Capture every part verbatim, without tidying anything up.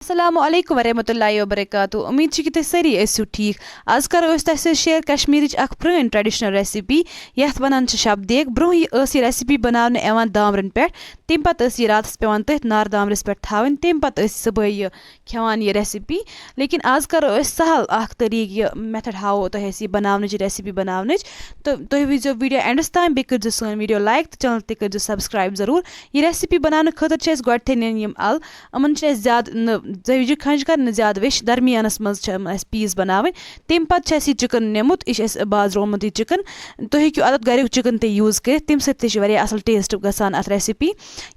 السلام علیکم ورحمۃ اللہ وبرکاتہ۔ امید چھِ کہِ تُہۍ سٲری ٲسِو ٹھیٖک۔ آز کرو أسۍ تۄہہِ سۭتۍ شیئر کشمیرٕچ اکھ پرٛٲنۍ ٹریڈیشنل ریسیپی، یتھ ونان چھِ شب دیگ۔ برونٛہہ یہِ ٲس یہِ ریسیپی بناونہٕ یِوان دامرن پٮ۪ٹھ، تمہِ پتہٕ ٲس یہِ راتس پٮ۪وان تٔتھۍ نار دامرس پٮ۪ٹھ تھاوٕنۍ، تمہِ پتہٕ ٲسۍ صبحٲے یہِ کھٮ۪وان یہِ ریسیپی۔ لیکن آز کرو أسۍ سہل اکھ طریٖقہٕ، یہِ میتھڈ ہاوو تۄہہِ أسۍ یہِ بناونٕچ، ریسیپی بناونٕچ۔ تہٕ تُہۍ وٕچھزیو ویڈیو اینڈس تام، بیٚیہِ کٔرزیو سٲنۍ ویڈیو لایک تہٕ چینل تہِ کٔرزیو سبسکرایب ضروٗر۔ یہِ ریسیپی بناونہٕ خٲطرٕ چھِ اَسہِ گۄڈٕنٮ۪تھٕے نِنۍ یِم اَلہٕ۔ یِمَن چھِنہٕ اَسہِ زیادٕ نہٕ زٲوِجہِ کھَنٛجہِ کَرٕنۍ، نہٕ زیادٕ ویٚچھِ، درمیانَس منٛز چھِ یِمَن اَسہِ پیٖس بَناوٕنۍ۔ تَمہِ پَتہٕ چھِ اَسہِ یہِ چِکَن نیُمُت، یہِ چھِ اَسہِ بازرٕ اوٚنمُت یہِ چِکَن۔ تُہۍ ہیٚکِو اَتھ گَریُک چِکَن تہِ یوٗز کٔرِتھ، تَمہِ سۭتۍ تہِ چھِ واریاہ اَصٕل ٹیسٹ گژھان اَتھ ریسیپی۔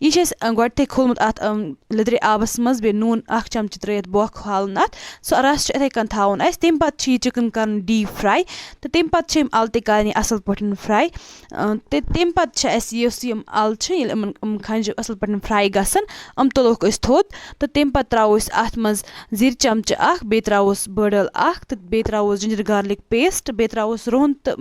یہِ چھِ اَسہِ گۄڈٕنٮ۪تھٕے کھولمُت اَتھ، اَم، لیٚدرِ آبَس منٛز، بیٚیہِ نوٗن اَکھ چَمچہٕ ترٛٲیِتھ بۄکھ کھالُن اَتھ۔ سُہ رَس چھُ یِتھَے کٔنۍ تھاوُن اَسہِ۔ تَمہِ پَتہٕ چھِ یہِ چِکَن کَرُن ڈیٖپ فرٛاے، تہٕ تَمہِ پَتہٕ چھِ یِم اَلہٕ تہِ کَرٕنۍ اَصٕل پٲٹھۍ فرٛاے۔ اَ، تہٕ تَمہِ پَتہٕ چھِ اَسہِ یُس یِم اَلہٕ چھِ، ییٚلہِ یِمَن، یِم کھَنٛجہِ اَصٕل پٲٹھۍ فرٛاے گژھن، یِم تُلوکھ أسۍ تھوٚد، تہٕ تَمہِ پَتہٕ ترٛاوو أسۍ اَتھ منٛز زِرۍ چَمچہٕ اَکھ، بیٚیہِ ترٛاووس بٔڑ ٲلہٕ اَکھ، تہٕ بیٚیہِ ترٛاووس جِنجَر گارلِک پیسٹ، بیٚیہِ ترٛاووس رُہُن تہٕ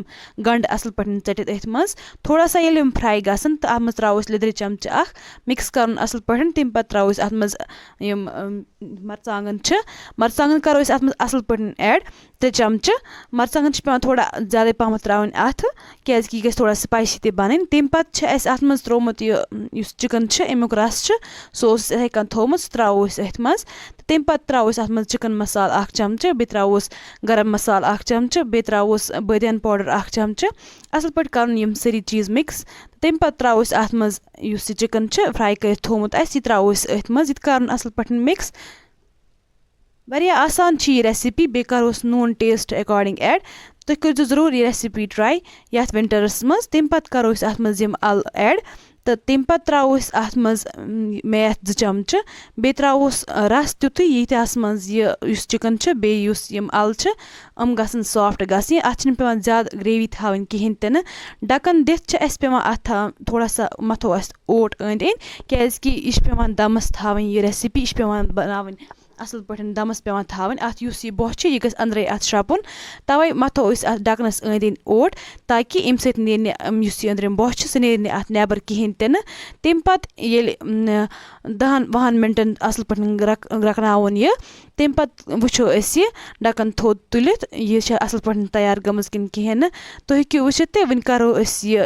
گَنٛڈٕ اَصٕل پٲٹھۍ ژٔٹِتھ أتھۍ منٛز۔ تھوڑا سا ییٚلہِ یِم فرٛاے گژھن، تہٕ اَتھ منٛز ترٛاوو أسۍ لیٚدرِ چَمچہٕ اَکھ، مِکٕس کَرُن اَصٕل پٲٹھۍ۔ تَمہِ پَتہٕ ترٛاوو أسۍ اَتھ منٛز یِم، اَم، مَرژٕوانٛگَن چھِ، مَرژٕوانٛگَن کَرو أسۍ اَتھ منٛز اَصٕل پٲٹھۍ ایڈ۔ ترٛےٚ چَمچہٕ۔ مَرژٕوانٛگَن چھِ پٮ۪وان تھوڑا زیادَے پَہمَتھ ترٛاوٕنۍ اَتھ، کیٛازِکہِ یہِ گژھِ تھوڑا سپایسی تہِ بَنٕنۍ۔ تَمہِ پَتہٕ چھِ اَسہِ اَتھ منٛز ترٛوومُت یہِ، یُس چِکَن چھُ، اَمیُک رَس چھُ، سُہ اوس اَسہِ یِتھَے کٔنۍ تھوٚومُت، سُہ ترٛاوو أسۍ أتھۍ منٛز۔ تہٕ تَمہِ پَتہٕ ترٛاوو أسۍ اَتھ منٛز چِکَن مصالہٕ اَکھ چَمچہٕ، بیٚیہِ ترٛاووس گرم مصالہٕ اَکھ چَمچہٕ، بیٚیہِ ترٛاووس بٲدیان پاوڈَر اَکھ چَمچہٕ۔ اَصٕل پٲٹھۍ کَرُن یِم سٲری چیٖز مِکٕس۔ تَمہِ پَتہٕ ترٛاوو أسۍ اَتھ منٛز یُس یہِ چِکَن چھُ فرٛاے کٔرِتھ تھوٚومُت اَسہِ، یہِ ترٛاوو أسۍ أتھۍ منٛز، یہِ تہِ کَرُن اَصٕل پٲٹھۍ مِکٕس۔ واریاہ آسان چھِ یہِ ریسیپی، بیٚیہِ کَروس نوٗن ٹیسٹ اکارڈنگ ایڈ۔ تُہۍ کٔرزیٚو ضروٗر یہِ ریسیپی ٹراے یَتھ ونٹرس منٛز۔ تَمہِ پَتہٕ کَرو أسۍ اَتھ منٛز یِم اَلہٕ ایڈ، تہٕ تَمہِ پَتہٕ ترٛاوو أسۍ اَتھ منٛز، م، میتھ زٕ چمچہٕ، بیٚیہِ ترٛاووس، آ، رَس تیُتُے، ییٖتیٛاہَس منٛز یہِ، یُس چِکَن چھُ، بیٚیہِ یُس یِم اَلہٕ چھِ، یِم گژھن سافٹ گژھٕنۍ۔ اَتھ چھِنہٕ پٮ۪وان زیادٕ گریوی تھاوٕنۍ کِہیٖنۍ تہِ نہٕ۔ ڈَکَن دِتھ چھِ اَسہِ پٮ۪وان اَتھ تھاوُن، تھوڑا سا مَتھو اَسہِ اوٹ أنٛدۍ أنٛدۍ، کیٛازِکہِ یہِ چھِ پٮ۪وان دَمَس تھاوٕنۍ، یہِ ریسیپی، یہِ چھِ پٮ۪وان بَناوٕنۍ اَصٕل پٲٹھۍ دَمَس پٮ۪وان تھاوٕنۍ۔ اَتھ یُس یہِ بۄچھِ چھِ، یہِ گژھِ أنٛدرَے اَتھ شرٛپُن۔ تَوَے مَتھو أسۍ اَتھ ڈَکنَس أنٛدۍ أنٛدۍ اوٹ، تاکہِ اَمہِ سۭتۍ نیرِ نہٕ، أم، یُس یہِ أنٛدرِم بۄچھِ چھِ، سُہ نیرِ نہٕ اَتھ نٮ۪بَر کِہیٖنۍ تہِ نہٕ۔ تَمہِ پَتہٕ ییٚلہِ، م، دَہَن وُہَن مِنٹَن اَصٕل پٲٹھۍ گرٛٮ۪ک-، گرٛٮ۪کناوُن یہِ، تَمہِ پَتہٕ وٕچھو أسۍ یہِ ڈَکَن تھوٚد تُلِتھ، یہِ چھےٚ اَصٕل پٲٹھۍ تیار گٔمٕژ کِنہٕ کِہیٖنۍ نہٕ۔ تُہۍ ہیٚکِو وٕچھِتھ تہِ، وٕنہِ کَرو أسۍ یہِ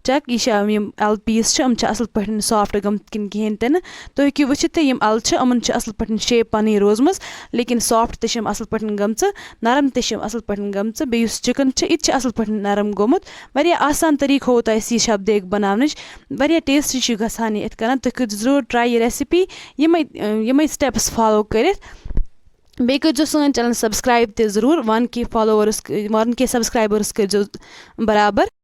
چیک، یہِ چھا، یِم اَلہٕ پیٖس چھِ، یِم چھِ اَصٕل پٲٹھۍ سافٹ گٔمٕتۍ کِنہٕ کِہیٖنۍ تہِ نہٕ۔ تُہۍ ہیٚکِو وٕچھِتھ تہِ، یِم اَلہٕ چھِ، یِمَن چھِ اَصٕل پٲٹھۍ شیپ پَنٕنۍ روٗزمٕژ، لیکِن سافٹ تہِ چھِ یِم اَصٕل پٲٹھۍ گٔمژٕ، نرم تہِ چھِ یِم اَصٕل پٲٹھۍ گٔمژٕ۔ بیٚیہِ یُس چِکَن چھِ، یہِ تہِ چھِ اَصٕل پٲٹھۍ نرم گوٚمُت۔ واریاہ آسان طریٖقہٕ ہوو تۄہہِ اَسہِ یہِ شب دیگ بَناونٕچ، واریاہ ٹیسٹی چھِ گژھان یہِ یِتھ کٔنۍ۔ تُہۍ کٔرِو ضروٗر ٹراے یہِ ریسیپی، یِمَے، یِمَے سٹیپٕس فالو کٔرِتھ۔ بیٚیہِ کٔرزیٚو سٲنۍ چینل سبسکرایب تہِ ضروٗر، one K followers, one K سبسکرایبٲرٕس کٔرزیٚو برابر۔